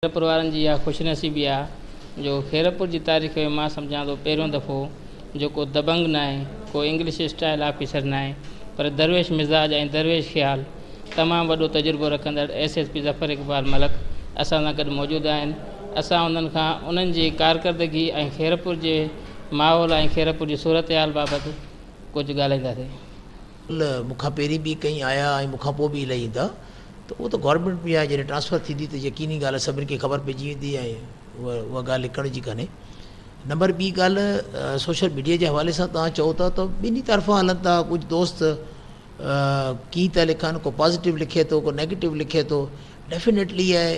خيرپور وارن جي اها خوش نصيبي آ جو خيرپور جي تاريخ ۾ مان سمجهان ٿو پهريون دفعو جو ڪو دبنگ ناهي، ڪو انگلش اسٽائل آفيسر ناهي پر درويش مزاج ۽ درويش خيال تمام وڏو تجربو رکندڙ S S P Zafar Iqbal Malik اسان سان گڏ موجود آهن. اسان انهن کان انهن جي ڪارڪردگي ۽ خيرپور جي ماحول ۽ خيرپور جي صورتحال بابت ڪجهه ڳالهائينداسين. مون کان پهرين به ڪئين آيا ۽ مون کان پوء به الائي ايندا ته اهو ته گورنمينٽ به آهي جڏهن ٽرانسفر ٿيندي ته يقيني ڳالهه آهي سڀني کي خبر پئجي ويندي ۽ اها اها ڳالهه لڪڻ جي ڪانهي. نمبر ٻي ڳالهه سوشل ميڊيا جي حوالي سان توهان چئو ٿا ته ٻنهي طرفان هلن ٿا ڪجهه دوست ڪيئن ٿا لکن ڪو پازيٽو لکي ٿو ڪو نيگيٽو لکي ٿو ڊيفينيٽلي آهي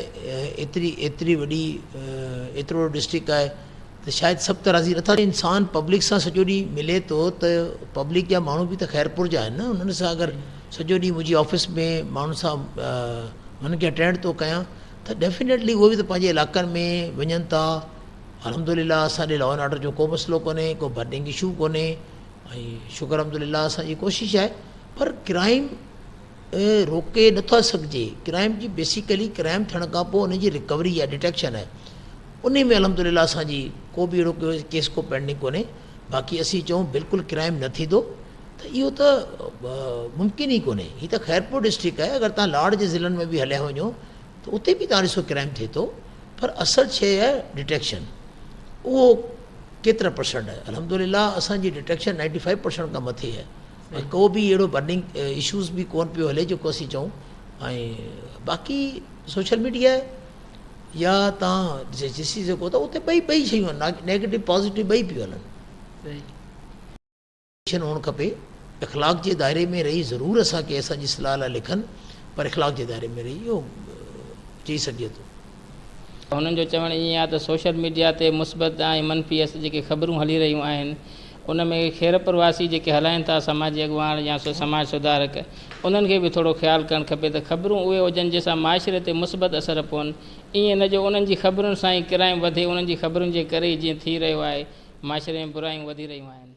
ايتري ايتري وڏي ايترو وڏو ڊسٽرڪٽ آهي ته شايد سڀ ته راضي نٿا انسان پبلڪ سان سڄو ڏينهن ملي ٿو ته پبلڪ جا ماڻهو به ته خيرپور جا آهن نه انهن سان اگر سڄو ڏينهن منهنجي آفيس ۾ ماڻهن سان انهن کي اٽينڊ ٿو ڪيان ته ڊيفينيٽلي اهي به ته پنهنجي علاقن ۾ وڃن ٿا الحمدلله اسان ڏي لا اينڊ آرڊر جو ڪو مسئلو ڪونهي ڪو برننگ اشو ڪونهي ۽ شڪر الحمدلله اسان جي ڪوشش آهي پر ڪرائم روڪي نٿا سگهجي ڪرائم جي بيسيڪلي ڪرائم ٿيڻ کان پوء ان جي رڪوري يا ڊٽيڪشن آهي انهي ۾ الحمد لله اسان جي ڪو به اهڙو ڪيس ڪو پينڊنگ ڪونهي باقي اسين چئون بلڪل ڪرائم نه ٿيندو ته اهو ته ممڪن ئي ڪونهي هي ته خيرپور ڊسٽرڪٽ آهي اگر تان لاڙ جي ضلعن ۾ به هليا وڃو ته اتي به تان ڏسو ڪرائم ٿئي ٿو پر اصل شيء آهي ڊٽيڪشن اهو ڪيترا پرسنٽ آهي الحمد لله اسان جي ڊٽيڪشن 95% کان مٿي آهي ۽ ڪو به اهڙو برننگ اشوز به ڪون پيو هلي جيڪو اسين چئون ۽ باقي سوشل ميڊيا آهي يا توهان ڏسي سگهو ٿا اتي ٻئي ٻئي شيون آهن نيگيٽو پازيٽو ٻئي پيون هلن. هئڻ کپي اخلاق جي دائري ۾ رهي ضرور اسان کي اسان جي صلاح لاء لکن پر اخلاق جي دائري ۾ رهي اهو چئي سگهجي ٿو. هنن جو چوڻ ائين آهي ته سوشل ميڊيا تي مثبت ۽ منفي جيڪي خبرون هلي رهيون آهن ان ۾ خيرپور واسي جيڪي هلائين ٿا سماجي اڳواڻ يا سماج سڌارڪ انهن کي به ٿورو خيال ڪرڻ کپي ته خبرون اهي هجن جنهن سان معاشري تي مثبت اثر پون ائين نه جو انهن جي خبرن سان ئي ڪرائيم وڌي انهن جي خبرن جي ڪري ئي جيئن ٿي رهيو آهي معاشري ۾ برايون وڌي رهيون آهن.